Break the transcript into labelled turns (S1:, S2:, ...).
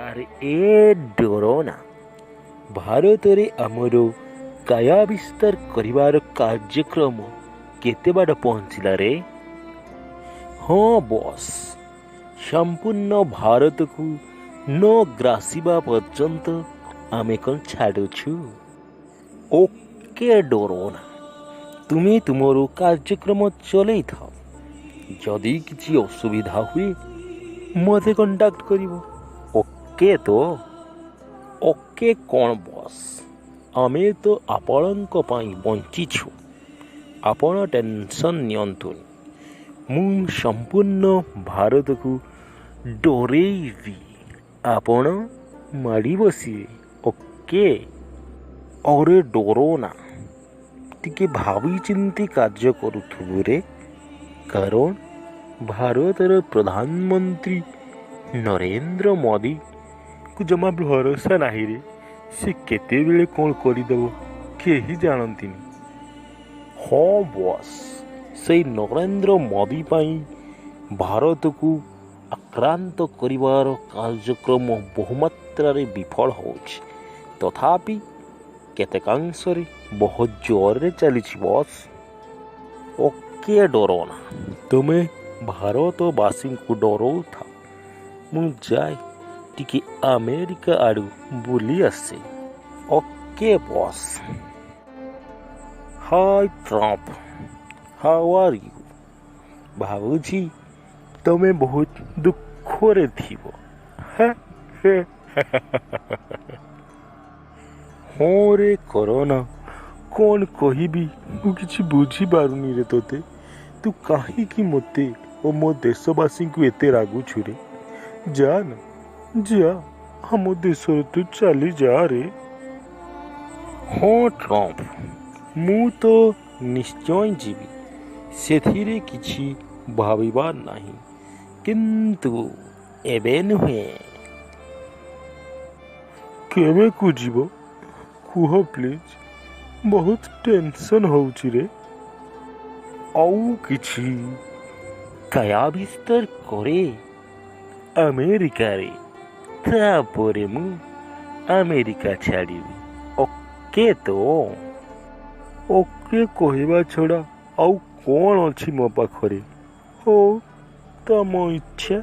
S1: ଆରେ ଏ ଡରୋନା, ଭାରତରେ ଆମର କାୟା ବିସ୍ତାର କରିବାର କାର୍ଯ୍ୟକ୍ରମ କେତେ ବାଟ ପହଞ୍ଚିଲା ରେ? ହଁ ବସ୍, ସମ୍ପୂର୍ଣ୍ଣ ଭାରତକୁ ନ ଗ୍ରାସିବା ପର୍ଯ୍ୟନ୍ତ ଆମେ କ'ଣ ଛାଡ଼ୁଛୁ? ଓକେ ଡରୋନା, ତୁମେ ତୁମର କାର୍ଯ୍ୟକ୍ରମ ଚଲେଇଥାଅ। ଯଦି କିଛି ଅସୁବିଧା ହୁଏ ମୋତେ କଣ୍ଟାକ୍ଟ କରିବ। ଓକେ ତ? ଓକେ କ'ଣ ବସ୍, ଆମେ ତ ଆପଣଙ୍କ ପାଇଁ ବଞ୍ଚିଛୁ, ଆପଣ ଟେନସନ୍ ନିଅନ୍ତୁନି। ମୁଁ ସମ୍ପୂର୍ଣ୍ଣ ଭାରତକୁ ଡରେଇବି, ଆପଣ ମାଡ଼ି ବସିବେ। ଓକେ? ଅରେ ଡରୋନା, ଟିକେ ଭାବିଚିନ୍ତି କାର୍ଯ୍ୟ କରୁଥିବୁ ରେ, କାରଣ ଭାରତର ପ୍ରଧାନମନ୍ତ୍ରୀ ନରେନ୍ଦ୍ର ମୋଦିକୁ ଜମା ଭରସା ନାହିଁ ରେ। ସେ କେତେବେଳେ କ'ଣ କରିଦେବ କେହି ଜାଣନ୍ତିନି। ହଁ ବସ୍, ସେଇ ନରେନ୍ଦ୍ର ମୋଦି ପାଇଁ ଭାରତକୁ ଆକ୍ରାନ୍ତ କରିବାର କାର୍ଯ୍ୟକ୍ରମ ବହୁମାତ୍ରାରେ ବିଫଳ ହେଉଛି, ତଥାପି କେତେକାଂଶରେ ବହୁତ ଜୋରରେ ଚାଲିଛି ବସ୍। ଓକେ ଡରୋନା, ତୁମେ ଭାରତବାସୀଙ୍କୁ ଡରଉଥାଅ, ମୁଁ ଯାଏ ଟିକେ ଆମେରିକା ଆଡ଼ୁ ବୁଲି ଆସେ। Okay boss. Hi Trump, how are you? ଭାବୁଛି ତମେ ବହୁତ ଦୁଃଖରେ ଥିବ। ହଁ ରେ କରୋନା, କ'ଣ କହିବି ମୁଁ କିଛି ବୁଝିପାରୁନି ରେ ତୋତେ। ତୁ କାହିଁକି ମୋତେ ଓ ମୋ ଦେଶବାସୀଙ୍କୁ ଏତେ ରାଗୁଛୁ ରେ? ଯା ନା ଯା, ଆମ ଦେଶରୁ ତୁ ଚାଲି ଯା ରେ। ହଁ ଟ୍ରମ୍ପ, ମୁଁ ତ ନିଶ୍ଚୟ ଯିବି, ସେଥିରେ କିଛି ଭାବିବାର ନାହିଁ, କିନ୍ତୁ ଏବେ ନୁହେଁ। କେବେକୁ ଯିବ କୁହ ପ୍ଲିଜ୍, ବହୁତ ଟେନସନ୍ ହେଉଛି ରେ। ଆଉ କିଛି କାୟା ବିସ୍ତାର କରେ ଆମେରିକାରେ, ତାପରେ ମୁଁ ଆମେରିକା ଛାଡ଼ିବି। ଓକେ ତ? ଓକେ କହିବା ଛଡ଼ା ଆଉ କ'ଣ ଅଛି ମୋ ପାଖରେ? ହଉ, ତମ ଇଚ୍ଛା।